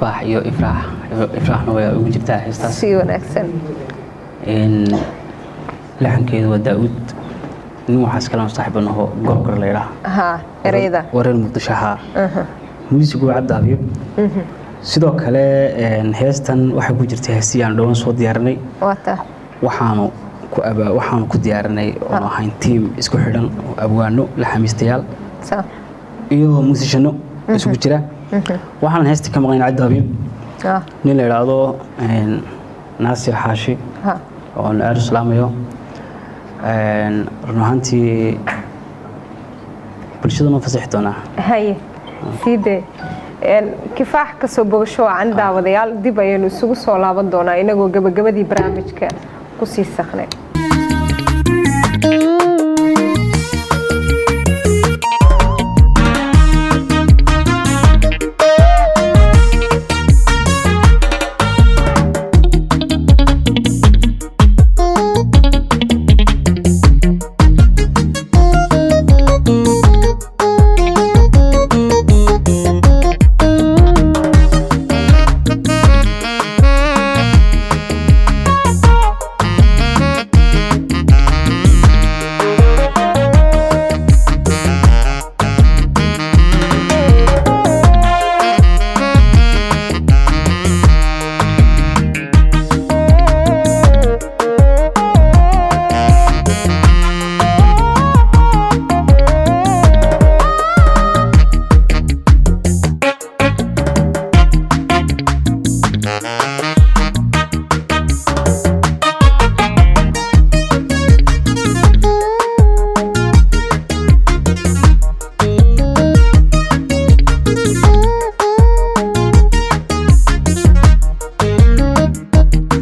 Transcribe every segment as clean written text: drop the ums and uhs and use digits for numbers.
Kifaax iyo Ifraax, Ifraaxna way ugu jirtaa heestaas. Si wanaagsan. Laxankeedu waa Daa'uud, nin waxaas kalena saaxiib naho, Gorgor la yidhaha. Ha, ereyada. Waa reer Muqdisho. Haa, muusigu waa Cabdi Abiib. Sidoo kale heestan waxay ku jirtay heestii aan dhowaan soo diyaarinay. Waata. Waxaanu ku diyaarinay oonu ahayn tiim isku xidhan oo abwaano, laxamiistayaal iyo muusishano isugu jira. Waxaan heesta ka maqnayn Cabdi Abiib, nin la idhaahdo Naasir Xaashi oon aad u salaamayo. Run ahaantii bulshada ma fasixi doonaa. Haye, sii dee. Kifaax kasoo bogasho wacan. Daawadayaal, dib ayaynu isugu soo laaban doonaa inagoo gabagabadii barnaamijka kusii saqnay.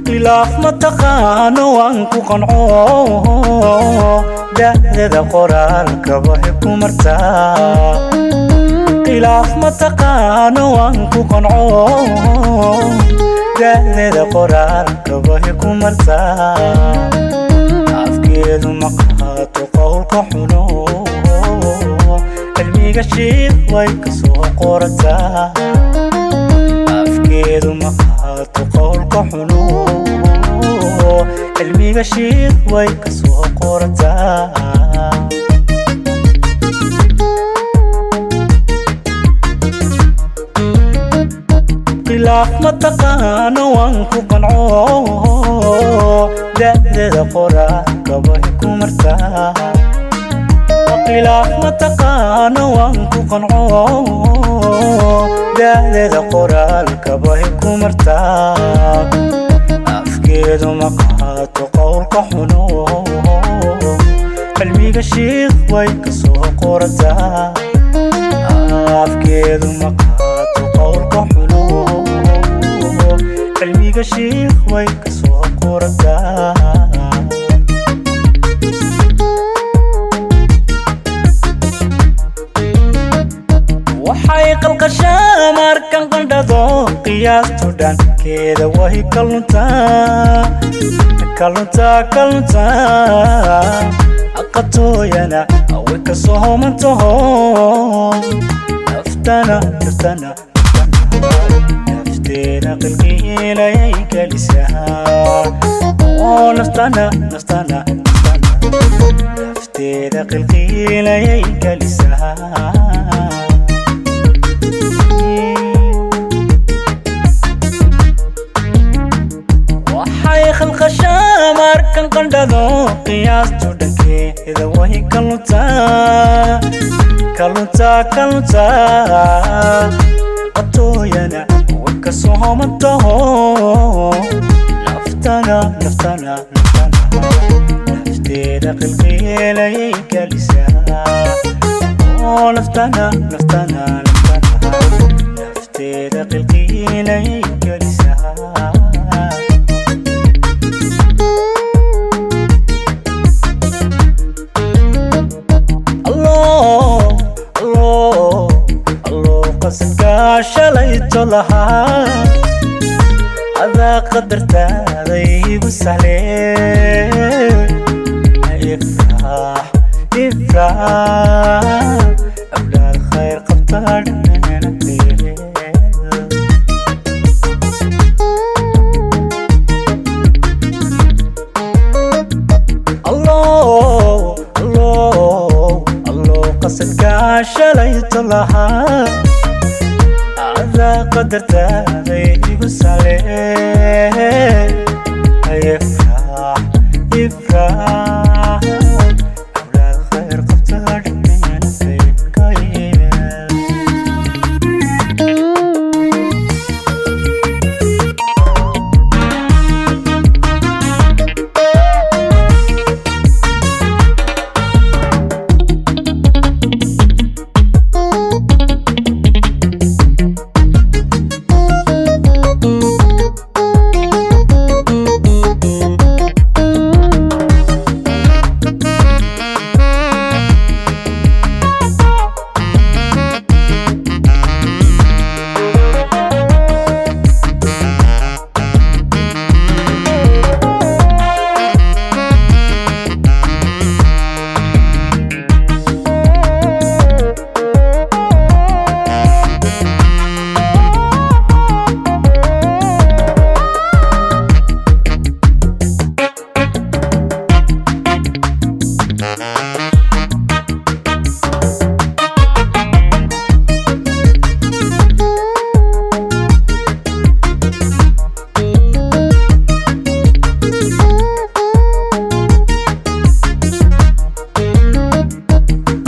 Khilaaf ma taqaano, waan ku qanco. Da'dada qoraalka waxay ku martaa. Khilaaf ma taqaano, waan ku qanco. Da'dada qoraalka waxay ku martaa. Afkeedu ma qaato qowlka xuno, cilmiga shiikh way ka soo qorataa. Afkeedu ma qaato qowlka xuno, cilmiga shiikh way ka soo qorataa. Khilaaf ma taqaano, waan ku qanco. Da'dada qoraalka way ku martaa. Khilaaf ma taqaano, waan ku qanco. Da'dada qoraalka bay ku martaa. Afkeedu ma qaato qowlka xuno, cilmiga shiikh way ka soo qorataa. Afkeedu ma qaato qowlka xuno, cilmiga shiikh way ka soo qorataa. Waxay qalqashaa markan qandhado, qiyaastu dhankeeda way kaluntaa, kaluntaa, kaluntaa. Aqatooyana way ka soomantaho. Naftana, naftana, nafteena qilqiilayay gelisaa. Oo naftana, naftana, nafteeda qilqiilayay gelisaa. Waxay khalkhashaa markan qandhado, qiyaastu dhankeeda way kaluntaa, kaluntaa, kaluntaa. Qatooyana way ka soomantaho. Naftana, naftana, naftana, nafteeda qilqiilayay gelisaa. Oo naftana, naftana, naftana, nafteeda qilqiilayay gelisaa. Allo, allo, allo, qasadkaa shalayto lahaa adaa qadartaada igu sahlee. Ifraax, ifraax, awlaad khayr qabtaa dhammaanteed. Qadartaada igu salee. Ifraax, ifraax, awlaad khayr qabta dhexdeena kaynka yeel.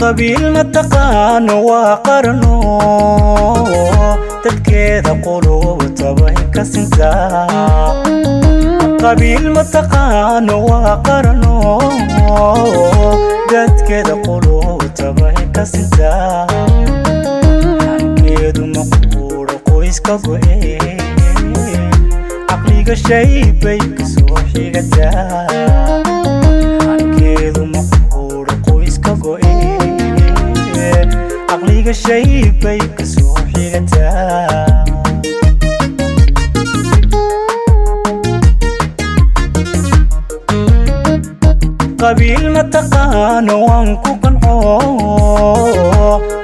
Qabiil ma taqaano, waa qarno, dadkeeda qulubta bay ka sintaa. Qabiil ma taqaano, waa qarno, dadkeeda qulubta bay ka sintaa. Xankeedu maquuro qoyska go'e, caqliga shay bay kasoo xigataa. Xankeedu maquuro qoyska go'e, caqliga shay bay kasoo xigataa. Qabiil ma taqaano, waan ku qanco,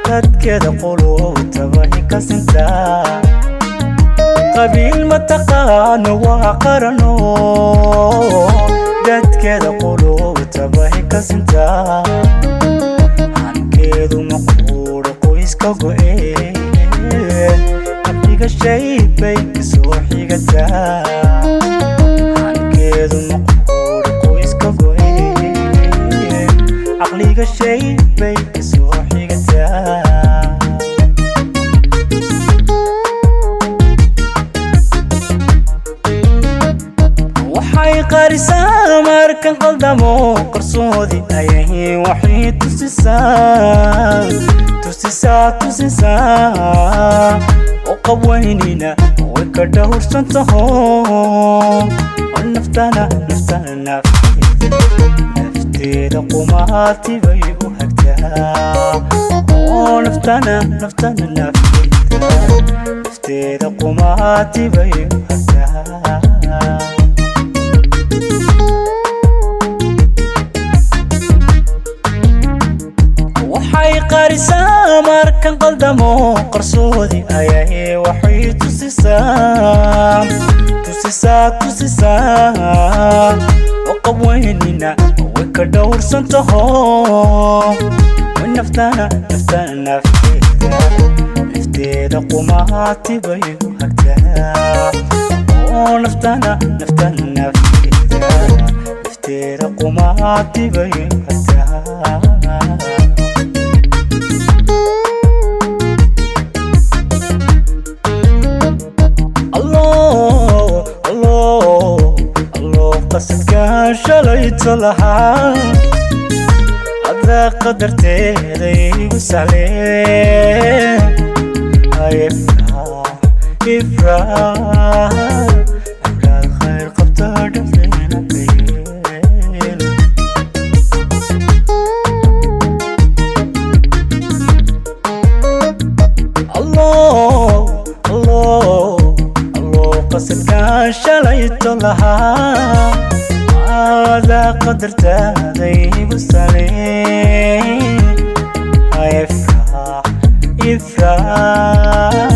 dadkeeda qulubta bay ka sintaa. Qabiil ma taqaano, waa qarno, dadkeeda qulubta bay ka sintaa. Hankeedu maquuro qoyska go'e, caqliga shay bay kasoo xigataa. Hankeedu maquuro qoyska go'e, caqliga shay bay kasoo xigataa. Waxay qarisaa markan qaldamo, qarsoodi ayay waxay tusisaa, tusisaa, tusisaa. Oo qabweynina way ka dhowrsan taho. Oo naftana, naftana, nafteeda, nafteeda qumaati bay u hagtaa. Oo naftana, naftana, nafteeda, nafteeda qumaati bay u hagtaa. Waxay qarisaa markan qaldamo, qarsoodi ayay waxay tusisaa, tusisaa, tusisaa. Oo qabweynina way ka dhowrsan taho. Way naftana, naftana, nafteeda, nafteeda qumaati bay u hagtaa. Oo naftana, naftana, nafteeda, nafteeda qumaati bay u hagtaa. Allah, Allah, Allah, qasadkaan shalayto lahaa, haddaa qadarteeda igu sahlee. Ifraax, ifraax, awlaad khayr qabta dhexdeena ka yeel. Allah, Allah, Allah, qasadkaan shalayto lahaa, adaa qadartaada igu salee. Ifraax, ifraax.